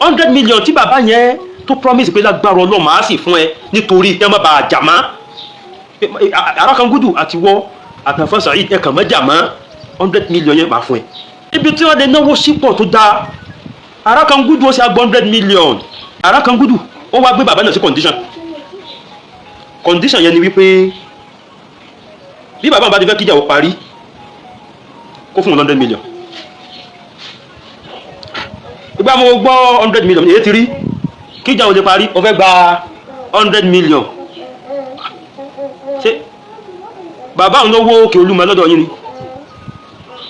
100 million tí bàbá yẹn tó promise pé lágbára Ọlọ́run máa sì fún ẹ nítorí ẹ má bàa jà mọ́. Àràkàngúdù àti wọ́ àtàfà Saheed, ẹ kàn má jà mọ́, 100 million yẹn máa fún ẹ. Ibi tí wọ́n lè náwó sípò tó dáa, Àràkàngúdù ó ṣe agbọ́ 100 million. Àràkàngúdù ó wá gbé bàbá náà sí condition. Condition yẹn ni wípé bí bàbá bá ti fẹ́ kíjà ó parí, kó fún un 100 million. Ìgbà mo gbọ́ 100 million, èyí ti rí kíjà ó lè parí, ó fẹ́ gba 100 million. Ṣé bàbá òun ló wó òkè Olúmọ lọ́dọ̀ yín ni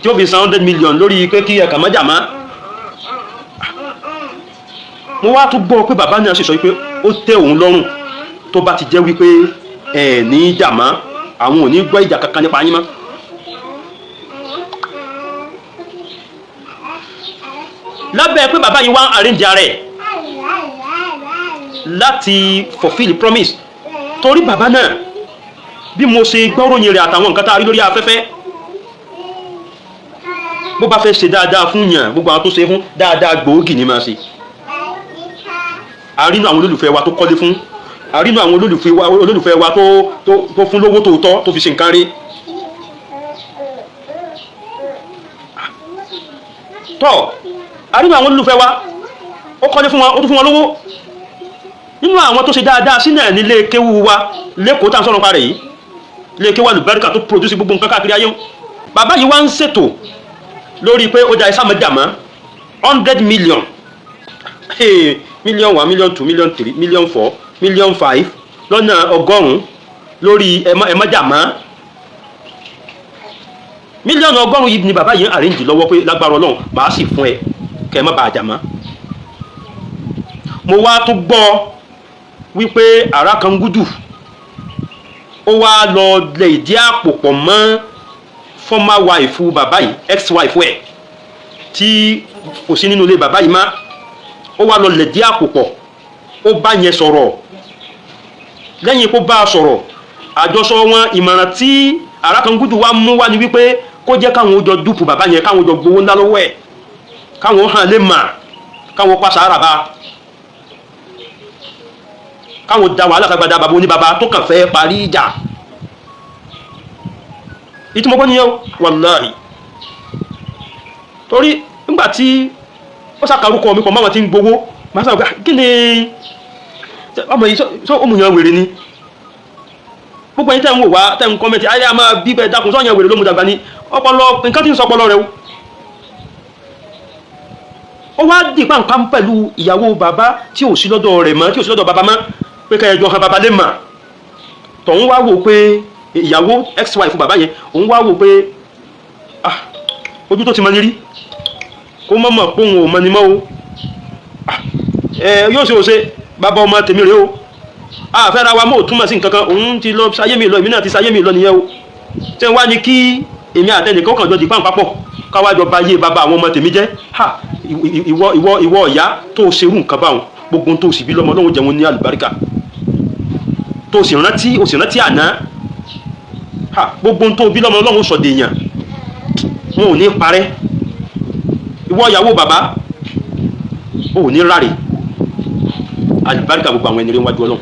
tí ó fi san 100 million lórí pé kí ẹ̀ka mọ́jà má? Mo wá tún gbọ́ pé bàbá náà sì sọ wípé ó tẹ́ òun lọ́rùn tó bá ti jẹ́ wípé ẹ̀ ní ìjà mọ́, àwọn ò ní gbọ́ ìjà kankan nípa yín mọ́. Lábẹ́ pé bàbá yìí wá ń arrange ara ẹ̀ láti fulfill promise, torí bàbá náà, bí mo ṣe gbọ́ròyìn rẹ̀ àtàwọn nǹkan tá a rí lórí afẹ́fẹ́, bó bá fẹ́ ṣe dáadáa fún yàn, gbogbo àwọn tó ṣe fún dáadáa gbòógì ní máa ṣe. Àrínú àwọn olólùfẹ́ wa tó kọ́lé fún, àrínú àwọn olólùfẹ́ wa tó fún lówó tòótọ́ tó fi ṣe nǹkan rí. Tọ́ àrínú àwọn olólùfẹ́ wa, ó kọ́lé fún wọn, ó tún fún wọn lówó. Nínú àwọn tó ṣe dáadáa sí náà nílé kéwú wa lẹ́kọ̀ọ́ tá à ń sọ̀rọ̀ parẹ̀ yìí, ilé kéwú àlùbáríkà tó produce gbogbo nǹkan káàkiri ayé. Bàbá yìí wá ń ṣètò lórí pé ó da ìsàmọ́jàmọ́ 100 million, million one, million two, million three, million four, million five, lọ́nà 100 lórí ẹ̀mọ́jàmọ́. Mílíọ̀nù 100 yìí ni bàbá yìí ń arrange lọ́wọ́ pé lágbára Ọlọ́run màá sì fún ẹ kẹ́ ẹ má bàa jà mọ́. Mo wá tún gbọ́ wípé Àràkàngúdù ó wá lọ lẹ ìdí àpò pọ̀ mọ́ former wife bàbá yìí, ex wife ẹ̀ tí kò sí nínú ilé bàbá yìí má. Ó wá lọ lẹ̀dí àpò pọ̀, ó bá yẹn sọ̀rọ̀. Lẹ́yìn kó bá a sọ̀rọ̀, àjọsọ wọn, ìmọ̀ràn tí Àràkàngúdù wá mú wá ni wípé kó jẹ́ káwọn ó jọ dúpù bàbá yẹn, káwọn ó jọ gbowó ńlá lọ́wọ́ ẹ̀, káwọn ó hàn lè mà, káwọn pa sàárà bá, káwọn da wàhálà kagbada bàbá oníbàbá tó kàn fẹ́ parí ìjà. Ìtumọ̀ kọ́ nìyẹn o, wàláhì. Torí nígbà tí ó sàkàrúkọ mi pọ̀ máwọn tí ń gbowó, máa sọ pé kí ni ọmọ yìí sọ òmùyàn wèrè ni. Gbogbo ẹ̀yin tẹ́ ń wò wá, tẹ́ ń comment ayé a máa bí bẹ́ẹ̀, dákun, sọ́yàn wèrè ló mú dàgbà ní ọpọlọ, nǹkan tí ń sọ ọpọlọ rẹ o. Ó wá dì pàǹpá pẹ̀lú ìyàwó bàbá tí ò sí lọ́dọ̀ rẹ̀ mọ́, tí ò sí lọ́dọ̀ bàbá mọ́, pé kẹjọ han bàbá lè mà. Tọ̀hún wá wò pé ìyàwó ex-wife fún bàbá yẹn, òun wá wò pé ah, ojú tó ti mọ ní rí, kó mọ̀ mọ̀ pé òun ò mọ ni mọ́ o. Ẹ yóò ṣe òṣe bàbá ọmọ tèmi rèé o, àfẹ́ra wa mọ́ ò túmọ̀ sí nǹkan kan. Òun ti lọ sáyé mi lọ, èmi náà ti sáyé mi lọ nìyẹn o. Tí wọ́n wá ní kí èmi àtẹnìkan kàn jọ di pàǹpá pọ̀, káwá jọ ba yé bàbá àwọn ọmọ tèmi jẹ́. Ha, ìwọ ìwọ ìwọ ọ̀yá tó o ṣerú nǹkan báwọn, gbogbo tó o sì bí lọ́mọ lọ́wọ́ jẹun ní àlùbáríkà, tó o sì rántí, o sì rántí àná. Ha, gbogbo tó o bí lọ́mọ lọ́wọ́ sọ dèèyàn, wọn ò ní parẹ́. Ìwọ ìyàwó bàbá, o ò ní ráre. Àlùbáríkà gbogbo àwọn ẹni rẹ wájú Ọlọ́run.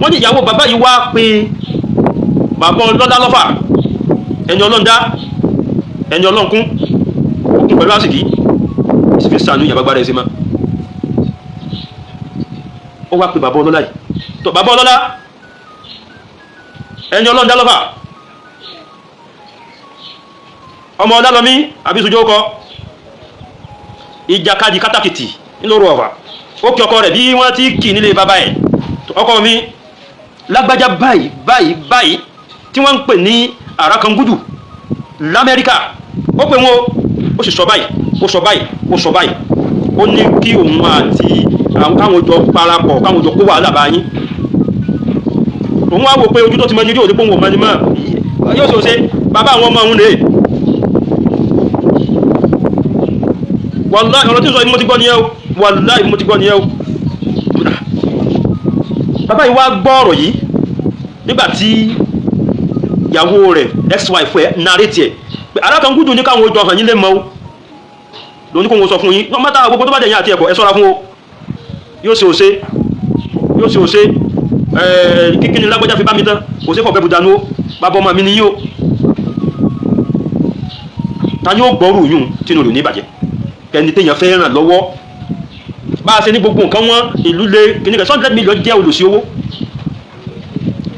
Wọ́n ní ìyàwó bàbá yìí wá pé bàbá ọlọ́dá lọ́fà, ẹni ọlọ́ndá, ẹni ọlọ́nkún òkun pẹ̀lú àsìkí ìsìnkú sànú ìyàbá gbára ẹsẹ̀ máa. Ó wá pé bàbá ọlọ́lá yìí tó, bàbá ọlọ́lá, ẹni ọlọ́ndá lọ́fà, ọmọ ọlálọ́mí àbí sojú ọkọ ìjàkadì kátàkìtì ńlọrọ ọ̀fà. Ó kí ọkọ rẹ̀ bí wọ́n ti kì nílé bàbá ẹ̀. Ọkọ mi lágbájá báyìí báyìí báyìí tí wọ́n ń pè ní Àràkàngúdù l'Amẹ́ríkà, ó pè wọ́n, ó sì sọ báyìí, ó sọ báyìí, ó sọ báyìí. Ó ní kí òun àti àwọn káwọn jọ parapọ̀, káwọn jọ kó wàhálà bá yín. Òun wá wò pé ojú tó ti mọ ní rí òde pé òun ò mọ ní mọ́, yóò ṣe òṣe bàbá àwọn ọmọ òun rèé. Wàláhì, ọ̀rọ̀ tí ń sọ yìí mo ti gbọ́ nìyẹn o, wàláhì mo ti gbọ́ nìyẹn o. Bàbá yìí wá gbọ́ ọ̀rọ̀ yìí nígbà tí ìyàwó rẹ̀, ex-wife ẹ̀, narrate ẹ̀ pé Àràkàngúdù ní káwọn ojú ọ̀hàn yín lè mọ́ o, lóní kó wọn sọ fún yín mọ́tà gbogbo tó bá dẹ̀yìn àti ẹ̀kọ́ ẹ sọ́ra fún o. Yóò ṣe òṣe, yóò ṣe òṣe. Kíkí ni lágbájá fi bá mi tán, kò sí fọ̀bẹ́ budanu ó. Bàbá ọmọ mi ni yín o. Ta ni ó gbọ́rù yún tínú rẹ̀ ò ní bàjẹ́? Ẹni téèyàn fẹ́ ràn lọ́wọ́, bá a ṣe ní gbogbo nǹkan wọn, ìlú lé kìnnìkan, 100 million jẹ́ olùsí owó.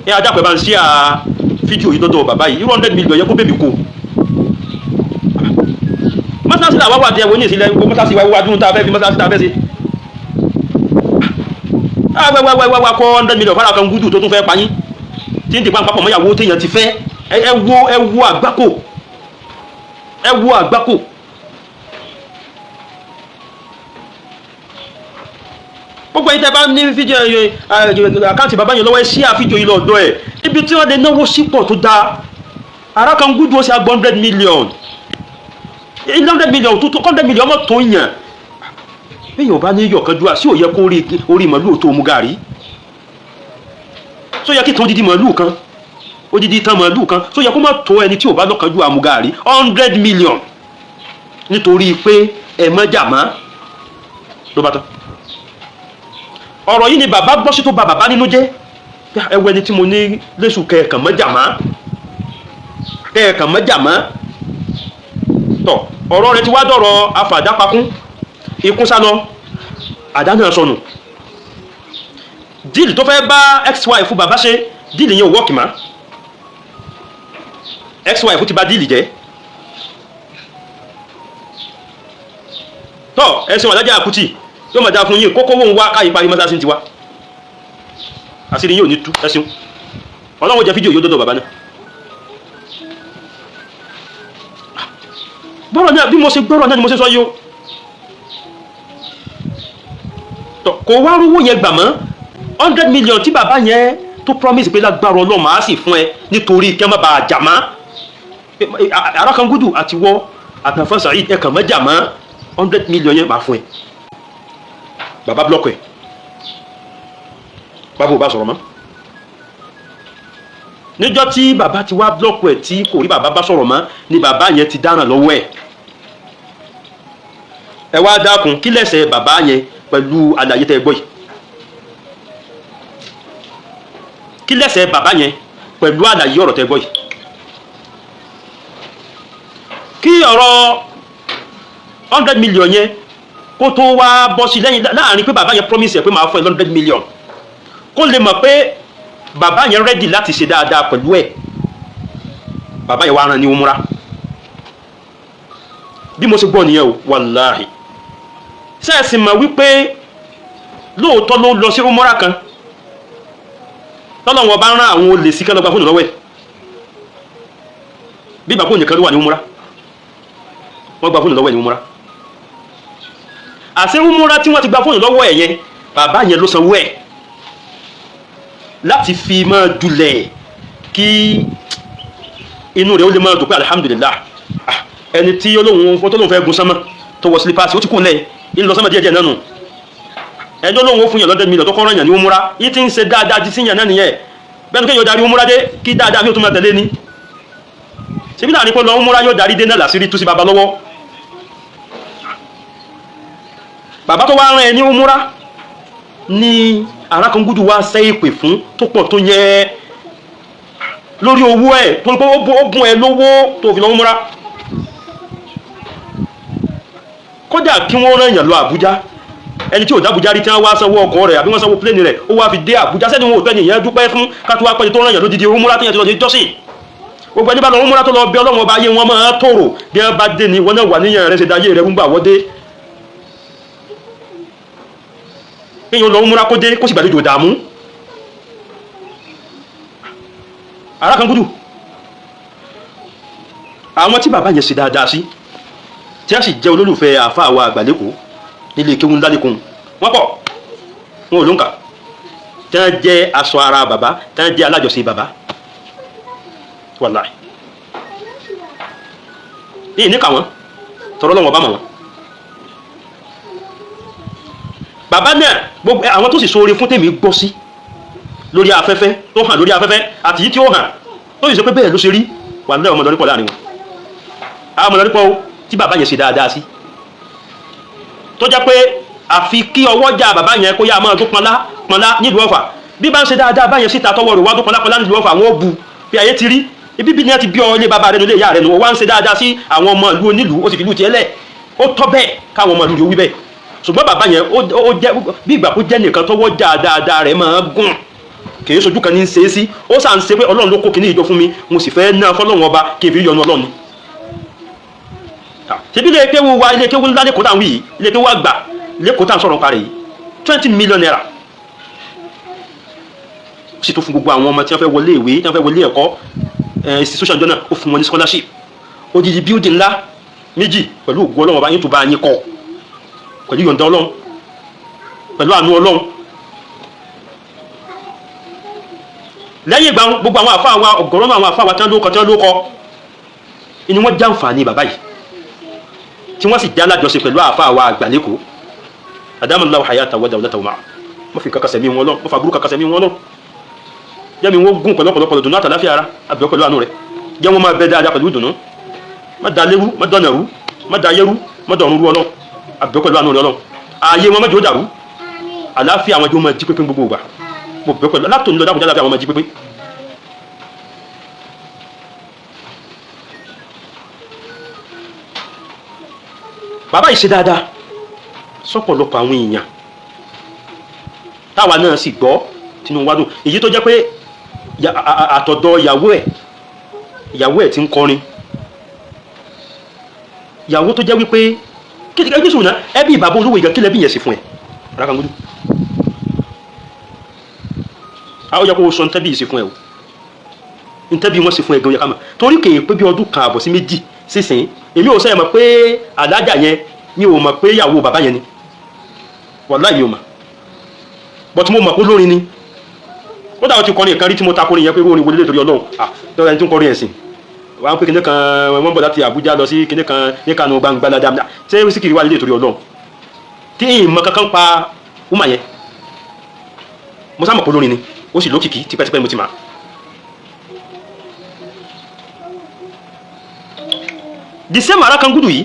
Ẹ adápẹ́ bá ń ṣí à fídíò yìí dọ́dọ̀ bàbá yìí. Irú 100 million yẹ kó bèbí kó mọ́sálásí làwọn wà díẹ̀ wo ní ìsìlẹ̀ gbogbo mọ́sálásí wa wá dúró tá a fẹ́ fi mọ́sálásí tá a fẹ́ ṣe. Wá kọ́ 100 million fara kan gúdù tó tún fẹ́ payín tí ń tìpa papọ̀ mọ́yàwó téèyàn ti fẹ́. Ẹ wo, ẹ wo àgbákò, ẹ wo àgbákò. Gbogbo ẹ̀yin tẹ́ bá ní fídíò àkáǹtì bàbá yẹn lọ́wọ́, ẹ ṣí àfídíò yìí lọ́dọ̀ ẹ̀. Ibi tí wọ́n lè náwó sípò tó dáa, ara kan gúdù ó ṣe agbọ́ 100 million, 100 million tó tó 100 million ọmọ tó yàn. Bẹ́ẹ̀ yóò bá ní yọ̀ kan dúrà sí, òye kó orí màlúù tó mú gàrí tó yẹ kí tán odidi màlúù kan, odidi tán màlúù kan tó yẹ kó má tó ẹni tí ò bá lọ́kàn ju àmú gàrí. 100 million nítorí pé ẹ mọ́ jà mọ́ ló bá tán. Ọ̀rọ̀ yìí ni bàbá gbọ́ sí tó ba bàbá nínú jẹ́. Ẹ wo ẹni tí mo ní lẹ́sù kẹ̀ẹ̀kan mọ́ jà mọ́, kẹ̀ẹ̀kan mọ́ jà mọ́. Tọ̀, ọ̀rọ̀ rẹ ti wá dọ̀rọ̀ afàdápakún, ikún sálọ, àdá náà sọnù. Deal tó fẹ́ bá ex-wife bàbá ṣe, deal yẹn ò work mọ́. Ex-wife ti bà deal jẹ́. Tọ́ ẹ̀sìn Alájà Àkútì yóò máa dá fún yín kókó wọn wá káyí parí mọ́sáàsì tiwa. Àṣírí yín ò ní tú. Ẹ̀sìn Ọlọ́run jẹ́ fídíò yóò dọ́dọ̀ bàbá náà. Bọ́rọ̀ náà bí mo ṣe gbọ́rọ̀ náà ni mo ṣe sọ yìí o. Tọ́ kò wá rówó yẹn gbà mọ́. 100 million tí bàbá yẹn tó promise pé lágbára Ọlọ́run màá sì fún ẹ nítorí kí ẹ má bàa jà mọ́. Arákangúdù àti wọ́ àtàfà Saheed, ẹ kàn mọ́ jà mọ́, 100 million yẹn máa fún ẹ. Bàbá block ẹ, bàbá ò bá sọ̀rọ̀ mọ́. Níjọ́ tí bàbá ti wá block ẹ tí kò rí bàbá bá sọ̀rọ̀ mọ́ ni bàbá yẹn ti dáràn lọ́wọ́ ẹ̀. Ẹ wá dákun, kí lẹ́sẹ̀ bàbá yẹn pẹ̀lú àlàyé tẹ́ ẹ gbọ́ yìí? Kí lẹ́sẹ̀ bàbá yẹn pẹ̀lú àlàyé ọ̀rọ̀ tẹ́ ẹ gbọ́ yìí? Kí ọ̀rọ̀ 100 million yẹn kó tó wá bọ́ sí lẹ́yìn láàrin pé bàbá yẹn promise ẹ̀ pé màá fún ẹ 100 million, kó lè mọ̀ pé bàbá yẹn ready láti ṣe dáadáa pẹ̀lú ẹ̀. Bàbá yẹn wá rán ní umra. Bí mo ṣe gbọ́ nìyẹn o, wàláhì. Sẹ́ẹ̀sì mọ̀ wípé lóòótọ́ ló lọ sí umra kan tọ́lọ́wọ́n bá rán àwọn olè sí kẹ́lọ́gbà fóònù lọ́wọ́ ẹ̀. Bí ìgbà fóònù nìkan ló wà ní umra, wọ́n gba fóònù lọ́wọ́ ẹ̀ ní umra. Àṣẹ umra tí wọ́n ti gba fóònù lọ́wọ́ ẹ̀ yẹn, bàbá yẹn ló sanwó ẹ̀ láti fi máa dulẹ̀ kí inú rẹ̀ ó lè máa dùn pé alhamdulillah, ẹni tí olóhùn tó lóhùn fẹ́ gun sánmọ́ tó wọ sílípàsì ó ti kún lẹ̀ ń lọ sánmọ́ díẹ̀díẹ̀ náà nù. Ẹni olóhùn ó fún yàn lọ́dẹ̀ mílíọ̀nù tó kọ́ ràn yàn ní umra yìí ti ń ṣe dáadáa ti sí yàn náà nìyẹn. Bẹ́ẹ̀ ni kéèyàn darí umra dé kí dáadáa mi ò tún máa tẹ̀lé ni. Ṣebí láàrin kó lọ umra yóò darí dé náà làṣírí tú sí baba lọ́wọ́. Bàbá tó wá rán ẹ ní umra ní Arákangúdù wá sẹ́ ìpè fún tó pọ̀ tó yẹ lórí owó ẹ̀ tó ní pé ó gún ẹ lówó tó fi lọ umra. Kódà kí wọ́n rán èèyàn lọ Àbújá, ẹni tí ò dábújá rí tí wọ́n wá sanwó ọkọ̀ rẹ̀ àbí wọ́n sanwó pléènì rẹ̀ ó wá fi dé Àbújá, sẹ́ni wọn ò tẹ́ni ìyẹn dúpẹ́ fún ká tó wá pẹ́ni tó rán èèyàn lódidi umra tó yẹn ti lọ sí jọ́sìn. Gbogbo ẹni bá lọ umra tó lọ bí Ọlọ́run ọba ayé wọn máa tòrò bí wọ́n bá dé ni wọ́n náà wà níyàn rẹ̀ ṣe dayé rẹ̀ ń gbà wọ́n dé. Kéèyàn lọ umra kó dé kó sì gbàlejò dààmú. Arákangúdù àwọn tí bàbá yẹn ṣe dáadáa sí tí a sì jẹ́ olólùfẹ́ àáfàá wa àgbàlẹ́kọ̀ọ́ nílé kéwú ńlá lẹ́kọ̀ọ́ wọ́n pọ̀, wọn ò ló ń kà, tí wọ́n jẹ́ aṣọ ara bàbá, tí wọ́n jẹ́ alájọṣe bàbá. Wàláhì ní ìníkà wọn tọrọ lọ́wọ́ bá mọ̀ wọn. Bàbá náà gbogbo àwọn tó sì ṣoore fún tèmi gbọ́ sí lórí afẹ́fẹ́ tó hàn lórí afẹ́fẹ́ àti yìí tí ó hàn tó sì sọ pé bẹ́ẹ̀ ló ṣe rí, wàláhì ọmọ lọ́rí pọ̀ láàrin wọn. Àwọn ọmọ lọ́rí pọ̀ tí bàbá yẹn ṣe dáadáa sí tó jẹ́ pé Àfi kí ọwọ́jà bàbá yẹn kó yá máa dún pọnlá pọnlá nílùú Ọ̀fà. Bí bá ń ṣe dáadáa báyẹn síta, tọwọ́ rẹ̀ wá dún pọnlá pọnlá nílùú Ọ̀fà, wọn ó bu bí ayé ti rí ibi bí ní ẹ ti bí ọ ilé bàbá rẹ nílé ìyá rẹ nù. Ó wá ń ṣe dáadáa sí àwọn ọmọ ìlú onílùú, ó sì fi ìlú tiẹ̀ lẹ̀. Ó tọ́ bẹ́ẹ̀ káwọn ọmọ ìlú rẹ̀ wí bẹ́ẹ̀. Ṣùgbọ́n bàbá yẹn, ó jẹ́ bí ìgbà kó jẹ́ nìkan tọwọ́ jà dáadáa rẹ̀ máa gùn, kì í sojú kan ní í ṣe é sí. Ó sà ń ṣe pé Ọlọ́run ló kó kinní ìjọ fún mi, mo sì fẹ́ ná fọlọ́run ọba kí n fi yọ́nú Ọlọ́run ni. Ṣebí ilé kéwu wa, ilé kéwu ńlá lẹ́kọ̀ọ́ tá à ń wí yìí, ilé kéwu àgbà lẹ́kọ̀ọ́ tá à ń sọ̀rọ̀ nípa rẹ̀ yìí, ₦20 million, ó sì tó fún gbogbo àwọn ọmọ tí wọ́n fẹ́ wọlé ìwé, tí wọ́n fẹ́ wọlé ẹ̀kọ́ institution jọ náà. Ó fún wọn ní scholarship. Odidi building ńlá méjì, pẹ̀lú ògo Ọlọ́run ọba yín tó bá yín kọ́, pẹ̀lú yọ̀ǹda Ọlọ́run, pẹ̀lú àánú Ọlọ́run. Lẹ́yìn ìgbà, gbogbo àwọn àfáà wa, ọ̀gọ̀rọ̀ àwọn àfáà wa tí wọ́n lóko, tí wọ́n lóko ni wọ́n jàǹfààní bàbá yìí, tí wọ́n sì já alájọṣe pẹ̀lú àfáà wa àgbà lẹ́kọ̀ọ́. Adamallahu hayata wa dawlatahu ma'a. Wọ́n fi kankan sẹ̀mí wọn lọ, wọ́n fa burúkú kankan sẹ̀mí wọn lọ. Jẹ́mi wọ́n gùn pẹ̀lú ọ̀pọ̀lọpọ̀ dùnú àtàláfíà ara àbíọ́ pẹ̀lú àánú rẹ̀. Jẹ́ wọ́n máa bẹ dáadáa pẹ̀lú ìdùnnú. Má da léwu, má dọ̀nà rú, má da ayé rú, má dọ̀run rú. Ọlọ́run, àbíọ́ pẹ̀lú àánú rẹ̀. Ọlọ́run, ààyè wọn má jẹ́ ó dàrú. Àláfíà àwọn jẹ́ ó máa jí pépé gbogbo ìgbà. Mo bẹ̀ pẹ̀lú látòní lọ, dákun, àláfíà àwọn máa jí pépé. Bàbá yìí ṣe dáadáa sọ́pọ̀lọpọ̀ àwọn èèyàn, táwa náà sì gbọ́ tinú wa dùn. Èyí tó jẹ́ pé àtọ̀dọ̀ ìyàwó ẹ̀, ìyàwó ẹ̀ ti ń kọrin, ìyàwó tó jẹ́ wípé kí ẹbí sùn náà, ẹbí bàbá olówó ìgbà, kí lẹ́bí yẹn sì fún ẹ Arákangúdú? A ó yẹ kó o sọ ntẹ́bí yìí sí fún ẹ o. Ntẹ́bí wọn sì fún ẹ gan, yẹ ká mọ̀, torí kèé pé bí ọdún kan àbọ̀ sí 2 sísìn, èmi ò sẹ́yìn mọ̀ pé alájà yẹn, mi ò mọ̀ pé ìyàwó bàbá yẹn ni. Wàláhì, mi ò mọ̀, but mo mọ̀ pé olórin ni. Ó dàbọ̀ ti kọrin ìkan rí tí mo ta kọrin yẹn pé orin wọlé torí Ọlọ́run. Ah, lọ́wọ́ ẹni tí ń kọrin ẹ̀sìn wà á pé kinní kan, wọ́n bọ̀ láti Àbújá lọ sí kinní kan ní Kánò gbangba dáadáa. Ṣé síkìrì wà nílé torí Ọlọ́run tí ìmọ̀ kankan pa wúmà yẹn? Mo sá mọ̀ pé olórin ni, ó sì lókìkí tipẹ́tipẹ́, mo ti mà. The same Arákangúdù yìí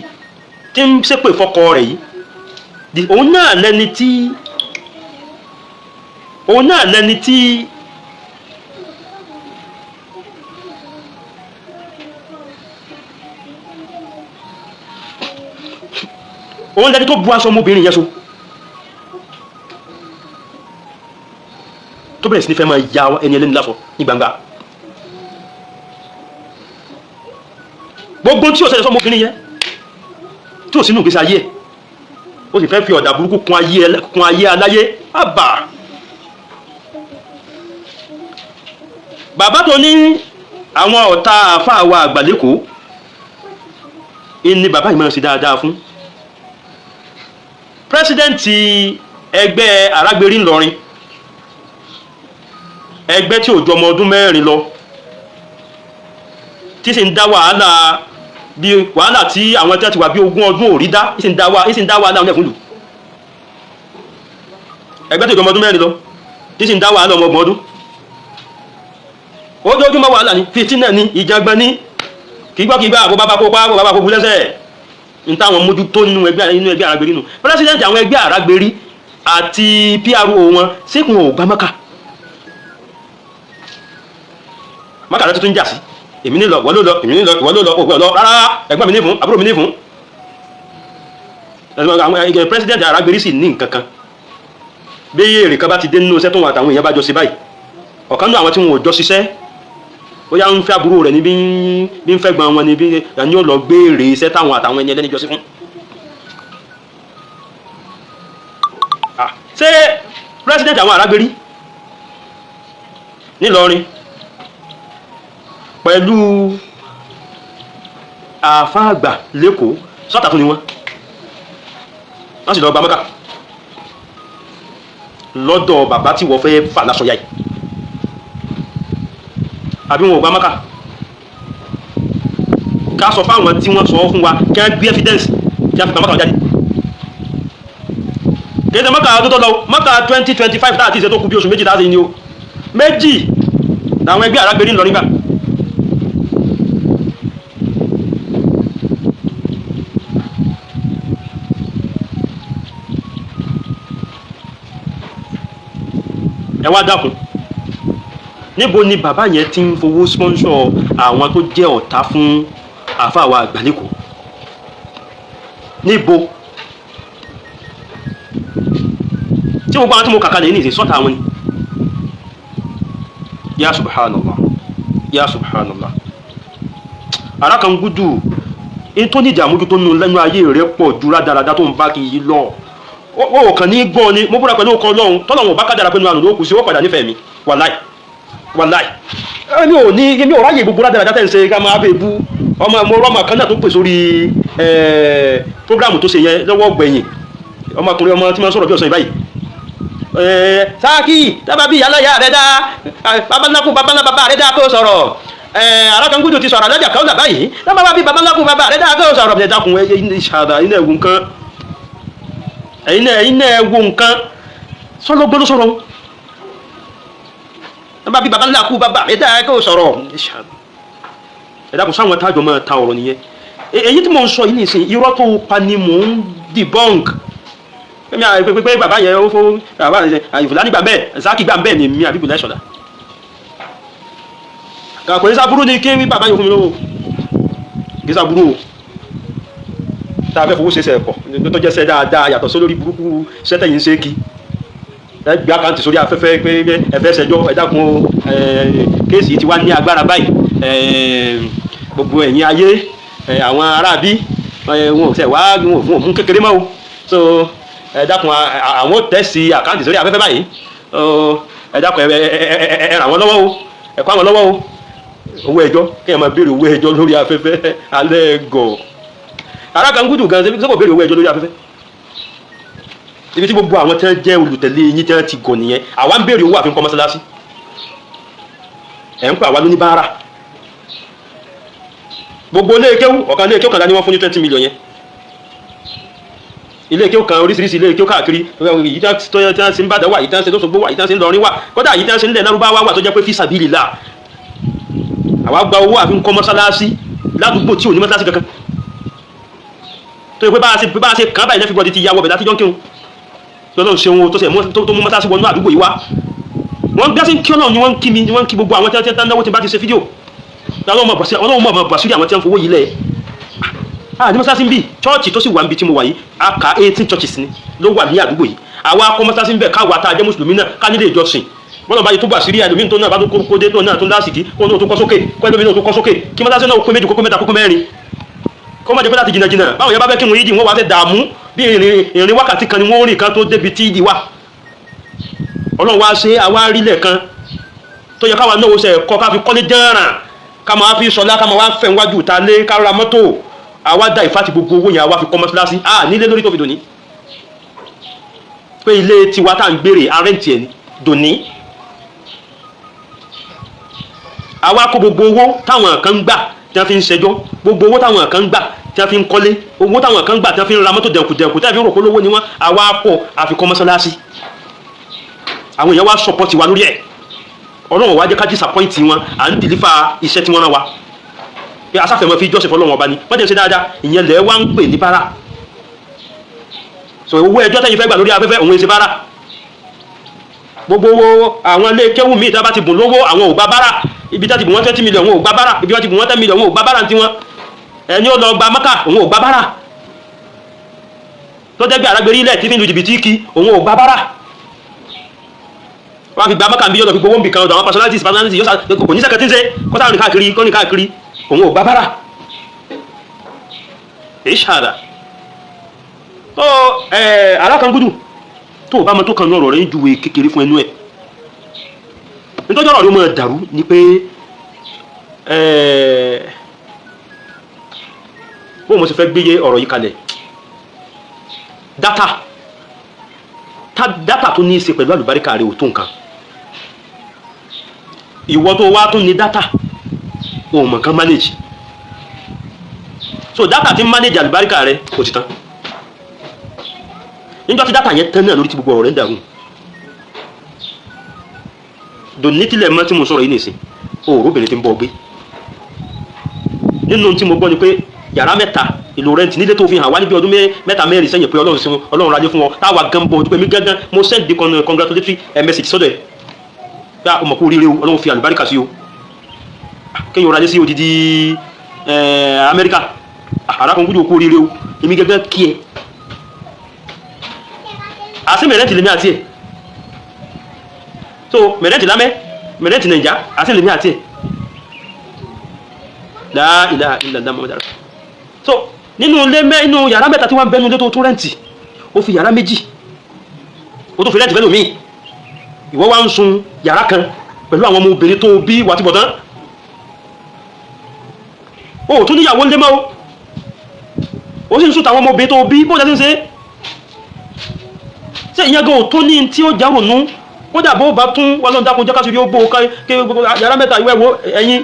tí ń ṣépè fọkọ rẹ̀ yìí, òun náà lẹni tí òun lẹni tó bu aṣọ ọmọbìnrin yẹn so, tó bẹ̀rẹ̀ sí ní fẹ́ máa ya ẹni ẹlẹ́ni lásọ ní gbangba. Gbogbo tí ó ṣẹlẹ̀ sọmọbìnrin yẹn tí ò sínú ìgbésí ayé ẹ̀, ó sì fẹ́ fi ọ̀dà burúkú kun ayé aláyé. Àbà bàbá tó ní àwọn ọ̀tá àáfàá wa àgbà lẹ́kọ̀ọ́ ìní bàbá yìí máa ń ṣe dáadáa fún. President ẹgbẹ́ Arágbérí ńlọrin, ẹgbẹ́ tí ò ju ọmọ ọdún 4 lọ, tí sì ń dá wàhálà bí wàhálà tí àwọn tí wọ́n ti wà bí 20 ọdún ò rí dá, ìsì ń dá wàhálà ọ̀nà ìfúnlù. Ẹgbẹ́ tí ò ju ọmọ ọdún 4 lọ, tí sì ń dá wàhálà ọmọ 30 ọdún, ojoojúmọ́ wàhálà ni, fìtínà ni, ìjàngbọ̀n ni, kìgbọ́kìgbà, àbó bàbá kó pa, àbó bàbá kó bu lẹ́sẹ̀ ní táwọn mójútó nínú ẹgbẹ́ Arágbérí nù. President àwọn ẹgbẹ́ Arágbérí àti PRO wọn síkùn ò gbá mọ́kà mọ́kà lọ́tún tó ń jà sí. Èmi ní lọ, wọ́n ló lọ, èmi ní lọ, ìwọ ló lọ, ògbẹ́ lọ rárá. Ẹ̀gbọ́n mi ní fún, àbúrò mi ní fún. Àwọn ẹgbẹ́ president Arágbérí sì ní nǹkan kan. Bí èrè kan bá ti dé nínú iṣẹ́ tó wọn àtàwọn èèyàn bá jọ ṣe báyìí, ọ̀kan nínú àwọn tí wọn ò jọ ṣiṣẹ́, ó yá ń fẹ́ àbúrò rẹ̀ ní bí ń fẹ́ gbọ́n wọn ní bí ẹni ó lọ gbé èrè iṣẹ́ táwọn àtàwọn ẹni ẹlẹ́ni jọ sí fún. Ah, ṣé president àwọn Arágbérí nílọrin pẹ̀lú àfáàgbà lẹ́kọ̀ọ́ sọ́tà tún ni wọ́n, wọ́n sì lọ gba mọ́kà lọ́dọ̀ bàbá tí wọ́n fẹ́ fà lásọ yá yìí, àbí wọn ò gba mọ́kà? Ká sọ fáwọn tí wọ́n sọ fún wa kí wọ́n gbé evidence tí wọ́n fi gba mọ́kà jáde. Kì í ṣe mọ́kà tó tọ́ lọ, mọ́kà 2025 tá àti ìṣe tó kù bí oṣù 2 tá a ṣe ni o. Méjì làwọn ẹgbẹ́ Arágbérí ń lọ nígbà. Ẹ wá dákun, níbo ni bàbá yẹn ti ń fowó sponsor àwọn tó jẹ́ ọ̀tá fún àáfàá wa àgbàlẹ́kọ̀ọ́? Níbo tí gbogbo àwọn tí mo kàkà lè ní ìsìn sọ́ta àwọn ni? Ya subhanallah, ya subhanallah. Ara kan gúdù in tó nídìí àmójútó nínú lẹ́nu ayé rẹ̀ pọ̀ ju rádaràda tó ń bá kì í lọ. Ó kàn ní gbọ́n ni. Mo búra pẹ̀lú ọkàn Ọlọ́run, tọ́lọ́run ò bá kádàrà pẹ̀lú àrùn ló kù sí, ó padà nífẹ̀ẹ́ mi. Wàláì, wàláì, èmi ò ní, èmi ò ráyè gbogbo rádaràda tẹ̀ ń ṣe ká máa bẹ̀ bú ọmọ. Mo rọ́mọ kan náà tó pè sórí program tó ṣe yẹn lọ́wọ́ gbẹ̀yìn, ọmọkùnrin, ọmọ tí wọ́n sọ̀rọ̀ bí ọ̀sán yìí báyìí. Sáàkì tábà bí aláya rẹ̀ dá babaláku babalá bàbá rẹ̀ dá kó sọ̀rọ̀. Arákangudu ti sọ̀rọ̀ alájà kan báyìí, tábà bí babaláku bàbá rẹ̀ dá kó sọ̀rọ̀. Ẹ dákun, ẹ ṣàdá, ẹ̀yin náà ẹ wo nǹkan, ẹ̀yin náà ẹ wo nǹkan. Sọlọ́gbọ́n ló sọ̀rọ̀, tábà bí babaláku bàbá rẹ̀ dá kó sọ̀rọ̀. Ẹ dákun, sáwọn tájọ máa ta ọ̀rọ̀ nìyẹn? Èyí tí mò ń sọ yìí nìsín, irọ́ tó pa ni mò ń debunk. Pé pé pé bàbá yẹn ó fún bàbá àyùfùlá nígbà bẹ́ẹ̀, Zaki gbà bẹ́ẹ̀ ni mi àbíbù láìsọ̀dà kò ní sábúrú ni kí bàbá yẹn fún mi lówó. Kì í sábúrú o. Tá a fẹ́ fowó ṣe ṣe ẹ̀kọ́ tó jẹ́ ṣẹ́ dáadáa, yàtọ̀ sí lórí burúkú sẹ́tẹ̀yìn ṣe kí ẹ gbé account sórí afẹ́fẹ́ pé ẹ fẹ́ ṣẹjọ́. Ẹ dákun o, case ti wá ní agbára báyìí. Gbogbo ẹ̀yin ayé, àwọn aráabí, wọn ò sẹ̀ wá, wọn ò fún kékeré mọ́ o. So ẹ dákun, àwọn ò tẹ̀sí account sórí afẹ́fẹ́ báyìí. Ẹ dákun, ẹ ràn wọ́n lọ́wọ́ o, ẹ kọ́ àwọn lọ́wọ́ o. Owó ẹjọ́, kí ẹ máa béèrè owó ẹjọ́ lórí afẹ́fẹ́ alẹ́ gọ̀. Arákàngúdù gan ṣe kò béèrè owó ẹjọ́ lórí afẹ́fẹ́. Ibi tí gbogbo àwọn tí wọ́n jẹ́ olùtẹ̀lé yín tí wọ́n ti gọ̀ nìyẹn. Àwa ń béèrè owó àfikún kọ́ mọ́sálásí, ẹ̀ ń pè àwa lóní báárà. Gbogbo ilé kéwú, ọ̀kan ilé kéwú kan ní wọ́n fún ní 20 million yẹn. Ilé kéwú kan, oríṣiríṣi ilé kéwú káàkiri, èyí tí wọ́n ṣe ń Ìbàdàn wà, èyí tí wọ́n ṣe lÓṣogbo wà, èyí tí wọ́n ṣe ń Ìlọrin wà, kódà èyí tí wọ́n ṣe ń lẹ̀ Lárúbáwá wà, tó jẹ́ pé fi sabilillah. Àwa gba owó àfi ń kọ́ mọ́sálásí ládùúgbò tí ò ní mọ́sálásí kankan, tó yẹ pé bá a ṣe kàn báyìí, everybody ti ya wọbẹ̀ láti jọ́ ń kírun. Lọ́lọ́run ṣeun tó ṣe tó mú mọ́sálásí wọnú àdúgbò yìí wá. Wọ́n gbé sí kí Ọlọ́run ni wọ́n ń kí mi, ni wọ́n ń kí gbogbo àwọn tí wọ́n náwó tí bá ti ṣe fídíò. Ọlọ́run mọ̀ bàṣírí àwọn tí wọ́n fowó yìí lẹ̀. Ah, ní mọ́sálásí ń bì, church tó sì wà níbi tí mo wà yìí, a kà 18 churches ni ló wà ní àdúgbò yìí. Àwa akọ mọ́sálásí ń bẹ̀, káwa tá a jẹ́ mùsùlùmí náà ká nílé ìjọsìn. Bọ́lá báyìí tó bàṣírí ẹlòmíín tó náà bá tó kó dé, tó náà tó lásìkí, kó náà tó kọ́ sókè, kó ẹlòmíín náà tó kọ́ sókè, kí mọ́sálásí náà kó méjì, kókó mẹ́ta, kókó mẹ́rin, kó má jẹ́ pé láti jìnnà jìnnà báwọn yẹn bá fẹ́ kírun yídì, wọ́n wá fẹ́ dààmú bí ìrìn wákàtí kan ni wọ́n rìn kan tó débi tí ìdí wà. Ọlọ́run wá ṣe àwa rílẹ̀ kan tó yẹ káwa náà ó ṣe ẹ̀kọ́ ká fi kọ́lé dẹ́ràn, ká máa fi sọlá, ká máa wá fẹ́ wájú ta lé, ká ra mọ́tò. Àwa dá ìfàtí gbogbo owó yẹn, àwa fi kọ́ mọ́sálásí à nílé lórí tó fi dòní pé ilé tiwa tá à ń gbére, a rent ẹ̀ ní dòní. Àwa kó gbogbo owó táwọn kan ń gbà tí wọ́n fi ń ṣẹjọ́, gbogbo owó táwọn kan ń gbà tí wọ́n fi ń kọ́lé, owó táwọn kan ń gbà tí wọ́n fi ń ra mọ́tò dẹ̀kùdẹ̀kù, tí wọ́n fi ń rò pé lówó ni wọ́n, àwa kó àfi kọ́ mọ́sálásí. Àwọn èèyàn wá support wa lórí ẹ̀. Ọlọ́run wá jẹ́ ká disappoint wọn. À ń deliver iṣẹ́ tí wọ́n rán wa pé asáfẹ́ mọ́ fi jọ́sìn fọlọ́run ọba ni wọ́n jẹ́ ṣe dáadáa. Ìyẹn lẹ́ wá ń pè ní bára. So owó ẹjọ́ tẹ́yìn fẹ́ gbà lórí afẹ́fẹ́, òun èsì bára. Gbogbo owó àwọn ilé kéwù míì tá a bá ti bùn lówó, àwọn ò gba bára. Ibi tá ti bùn wọ́n 20 million, òun ò gba bára. Ibi wọ́n ti bùn wọ́n 10 million, òun ò gba bára tiwọn. Ẹni ó lọ gba Mákà, òun ò gba bára. Tó jẹ́ bí arágbérí ilẹ̀ tí fi ń lu jìbìtì kí, òun ò gba bára. Wọ́n fi gba Mákà bí, yóò lọ fi gbowó nbì kan ọ̀dọ̀ àwọn personalities yóò sá kò ní sẹ́kẹ̀tì ń ṣe kó sáà rìn káàkiri, kó rìn káàkiri, òun ò gba bára. Èyí ṣàdá tó ẹ alákangudu tó o bá mọ tó kan ní ọ̀rọ̀ rẹ̀ ń juwe kékeré fún ẹnu ẹ̀. Nítorí ọ̀rọ̀ rẹ̀ máa dàrú ni pé bó mo ṣe fẹ́ gbé ọ̀rọ̀ yìí kalẹ̀, data tó ní í ṣe pẹ̀lú àlùbáríkà rẹ̀ ò tó nǹkan. Ìwọ tó wá tún ní data, o mọ̀ kan manage. So data tí ń manage àlùbáríkà rẹ̀ kò ti tán. Níjọ́ tí data yẹn tán náà lórí tí gbogbo ọ̀rọ̀ rẹ̀ ń dàrú dòní tílẹ̀ mọ́ tí mo sọ̀rọ̀ yìí nìsín. Òòrùn obìnrin tí ń bọ̀ gbé nínú tí mo gbọ́ ni pé yàrá mẹ́ta ìlò rent nílé tó fi hàn wá níbi ọdún 3 mẹ́rin sẹ́yìn pé Ọlọ́run ṣeun, Ọlọ́run rajé fún wọn, táwa gan bọ̀ pé mi gángan mo send the congratulatory message sọ́dọ̀ ẹ̀. Yá ọmọ kú oríire o, Ọlọ́run fi àlùbáríkà sí o. Kéèyàn ralé sí odidi Amẹ́ríkà, arákùnrin kú oríire o, èmi gẹ́gẹ́ kí ẹ àti mẹ̀rẹ́ntì lèmi àti ẹ̀. So mẹ̀rẹ́ntì lámẹ́, mẹ̀rẹ́ntì Nàìjà, àti lèmi àti ẹ̀. La ilaha illallah Muhammadu rasul. So nínú ilé mẹ́, inú yàrá mẹ́ta tí wọ́n ń bẹ́nu ilé tó tún rent, ó fi yàrá méjì, ó tún fi rent fẹ́ lómi. Ìwọ wá ń sun yàrá kan pẹ̀lú àwọn ọmọ obìnrin tó bí wà tí bọ̀ tán. Ó tún níyàwó ńlé mọ́ o, ó sì ń sùn tàwọn ọmọ obìnrin tó bí. Bó ṣe ń ṣe ṣe ìyẹn gan ò tó ní tí ó járònú. Kódà bó bá tún wà lọ́n, dákun jẹ́ ká sì rí ó bó yàrá mẹ́ta. Ìwẹ́ wo ẹ̀yin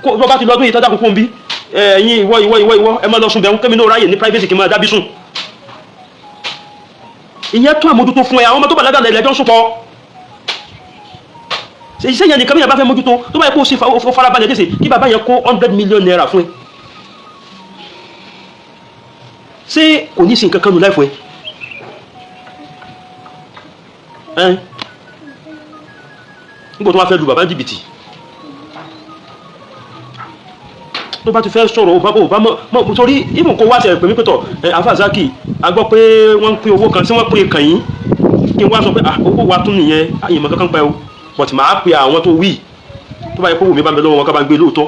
bó bá ti lọ́dún yìí tọ́jà kúkú ń bí ẹ̀yin, ìwọ ìwọ ìwọ ìwọ, ẹ má lọ sùn bẹ̀rù, kémi náà ráyè ní privacy kí n máa dábí sùn. Ìyẹn tó àmójútó fún ẹ. Àwọn ọmọ tó bàlágà lẹ́jọ́ ń sùn pọ̀. Iṣẹ́ yẹn nìkan bí yẹn bá fẹ́ mójútó, tó bá yẹ kó ṣe farabalẹ̀ léṣe, kí bàbá yẹn kó ₦100 million fún ẹ, ṣé kò ní sí nǹkan kan nù láìfún ẹ? Ẹ nígbà tó wá fẹ́ lu bàbá jìbìtì, tó bá ti fẹ́ sọ̀rọ̀, ó bá bó bá mọ́ torí ìmọ̀ kó wá sí ẹ̀ pé mí pẹ̀tọ̀ ẹ̀ Alfa Zaki, a gbọ́ pé wọ́n ń pín owó kan tí wọ́n pín kàn yín, kí n wá sọ pé owó wa tún nìyẹn, àyìnbọn kankan pẹ́ o, but màá pe àwọn tó wí, tó bá yẹ kó wù mí bá mi lọ́wọ́ wọn ká bá ń gbé lóòótọ́.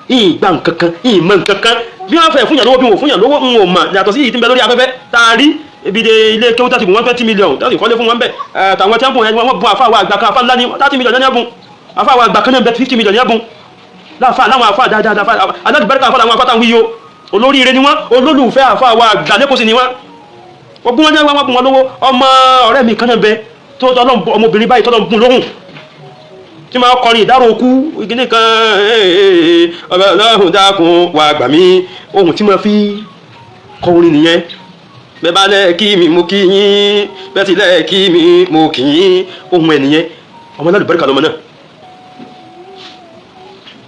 Ìyìn gbà nǹkankan, ìyìn mọ nǹkankan bí wọ́n fẹ́ fún yàn lówó, bí wọ́n fún yàn lówó, ń ò mọ̀. Yàtọ̀ sí èyí tí ń bẹ lórí afẹ́fẹ́ tá a rí ibi de ilé kéwú tàbí wọ́n 20 million tàbí kọ́lé fún wọn bẹ́ẹ̀. Tàwọn tí wọ́n bùn yẹn, wọ́n bùn àfáà wa àgbà kan, àfáà ńlá ní 30 million ní ẹ̀bùn. Àfáà wa àgbà kan náà bẹ, 50 million ní ẹ̀bùn. Láàfáà láwọn àfáà dáadáa, alábìbáríkà àfáà làwọn àfáà táwọn wíyo, olóríire ni wọ́n, olólùfẹ́ àfáà wa àgbà lẹ́kọ̀ọ́ sí ni wọ́n. Ogun wọn ní wọn bùn wọn lówó. Ọmọ ọ̀rẹ́ mi kan náà bẹ tó tọ́lọ́, ọmọbìnrin báyìí tọ́lọ́ bùn lóhùn tí máa kọrin ìdárò okú ìgbìnì kan, ọba ọlọ́run dákun wà gbà mí. Ohun tí máa fi kọ orin nìyẹn. Bẹ́ẹ̀ bá lẹ́ kí mi, mo kí yín, bẹ́ẹ̀ sì lẹ́ kí mi, mo kí yín. Ohun ẹ̀ nìyẹn. Ọmọ náà lùbáríkà lọmọ náà,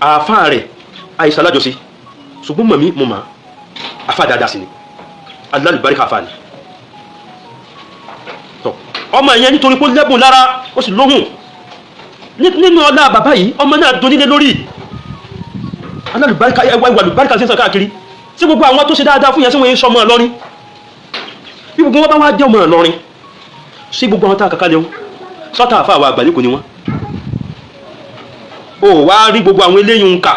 àáfàá rẹ̀ àìsàn alájọsí, ṣùgbọ́n mọ̀ mí mo mà àáfàá dáadáa sí ni, alálùbáríkà àáfàá ni. Tọ́ ọmọ yẹn, nítorí pé ó lẹ́bùn lára, ó sì lóhùn nínú ọlá bàbá yìí, ọmọ náà donílé lórí alálùbáríkà, ẹwà ìwà àlùbáríkà sí ń sàn káàkiri sí gbogbo àwọn tó ṣe dáadáa fún yẹn. Sí wọn yẹn sọmọ Ìlọrin? Bí gbogbo wọn bá wá jẹ́ ọmọ Ìlọrin, sí gbogbo àwọn tá a kàkà lẹ́wọ̀n sọ́tà àfa àwọn àgbàlẹ́kùn ni wọ́n. Ó wá rí gbogbo àwọn eléyìí ń kà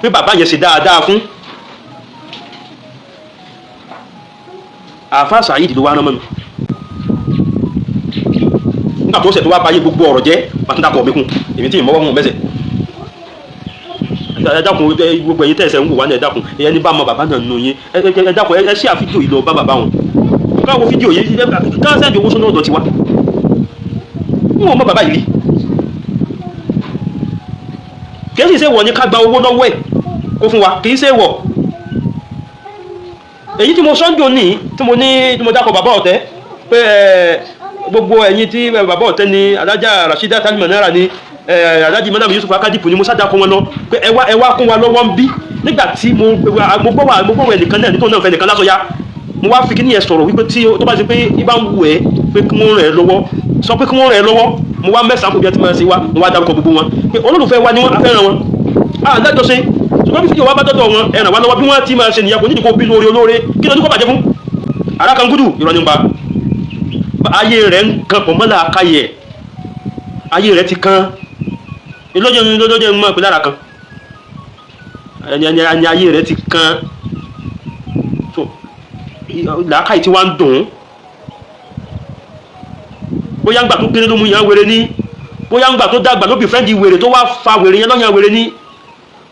pé bàbá yẹn ṣe dáadáa fún àfa Saheed ló wá rán mọ́nu nígbà tó ṣẹ̀ tó wá báyé gbogbo ọ̀rọ̀ jẹ́ pàtàkì mi kún èmi tí ìmọ̀wọ́ mú mẹ́sẹ̀. Ẹ dákun, gbogbo ẹ̀yin tẹ̀sẹ̀ ń wò wá ní, ẹ dákun, ẹ̀yẹ ní bá mọ bàbá náà nù yín, ẹ dákun, ẹ ṣí àfídíò yìí lọ bá bàbá wọn káwọ fídíò yìí, ká sẹ́ndì owó sọ́nà ọ̀dọ̀ tiwa. Ń wò mọ bàbá yìí rí, kì í sì ṣe wọ̀ ní ká gba owó lọ́wọ́ ẹ̀ kó fún wa, kì í ṣe wọ̀. Èyí tí mo sọ́njò ní, tí mo ní, tí mo dákọ̀ bàbá ọ̀tẹ́ pé gbogbo ẹ̀yin tí bàbá ọ̀tẹ́ ni alájà Rashida Talima náírà ni alájì mọ́nàmù Yusuf Akadipu ni mo sádàkọ wọn lọ pé ẹ wá, ẹ wá kún wa lọ́wọ́ ń bí. Nígbà tí mo gbọ́ wà, mo gbọ́ wọ ẹnìkan náà nítorí náà fẹ́ nìkan lásọ ya, mo wá fi kí nìyẹn sọ̀rọ̀ wípé tí tó bá ṣe pé ibà ń wù ẹ́ pé kí wọ́n ràn ẹ́ lọ́wọ́, sọ pé kí wọ́n ràn ẹ́ lọ́wọ́. Mo wá mẹ́sàn-án kò bí ẹ ti máa ṣe wá, mo wá dárúkọ gbogbo wọn pé olólùfẹ́ wa ni wọ́n, afẹ́ràn wọn alájọṣe, ṣùgbọ́n bí fídíò wa bá dọ́dọ̀ wọn, ẹ ràn wá lọ́wọ́. Bí wọ́n ti máa ṣe nìyẹn, kò nídìí kó bí lóore olóore kí lójú kó bàjẹ́ fún arákangúdù. Irọ́ nípa ayé rẹ̀ ń kan pọ̀ mọ́lá akáyẹ̀, ayé rẹ̀ ti kan lọ́jọ́ lọ́jọ́ mọ́ pé lára kan ẹni ayé rẹ̀ ti kan. So làákàyè tí wá ń dùn ún, bóyá ńgbà tó kéré ló mú yàn wèrè ní, bóyá ńgbà tó dàgbà ló bí friend wèrè tó wá fa wèrè yẹn lọ́yàn wèrè ní,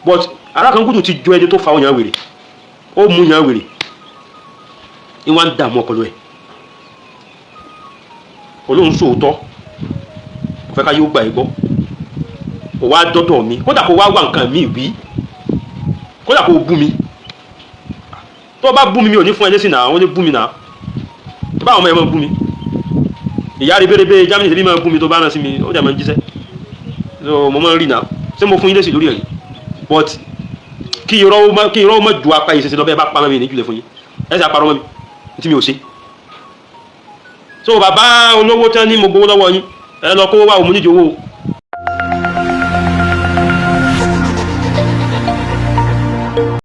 but arákangúdù ti jọ ẹni tó fa ọyàn wèrè, ó mú yàn wèrè, ìwà ń dààmú ọpọlọ ẹ̀. Olóhùn sòótọ́ kò fẹ́ ká yóò gbà ẹ́ gbọ́, kò wá dọ́dọ̀ mi, kódà kò wá wá nǹkan mi wí, kódà kò bú mi. Tó bá bú mi, mi ò ní fún ẹ lésì náà. Wọ́n lè bú mi náà, tó bá àwọn ọmọ ẹ máa bú mi, ìyá rí bérébé Germany tẹ̀lé máa bú mi, tó bá rán sí mi, ó dẹ̀ máa ń jíṣẹ́. So mo máa ń rí náà. Ṣé mo fún yín lésì lórí ẹ̀rí? But kí irọ́ má ju apá ìṣẹ̀ṣẹ̀ lọ, bẹ́ẹ̀ bá pa mọ́ mi ní jùlẹ̀ fún yín, ẹ̀ sì àparọ́ mọ́ mi tí mi ò ṣe. So bàbá olówó tán ní mo gbowó lọ́wọ́ yín, ẹ lọ kó wá òun nídìí owó.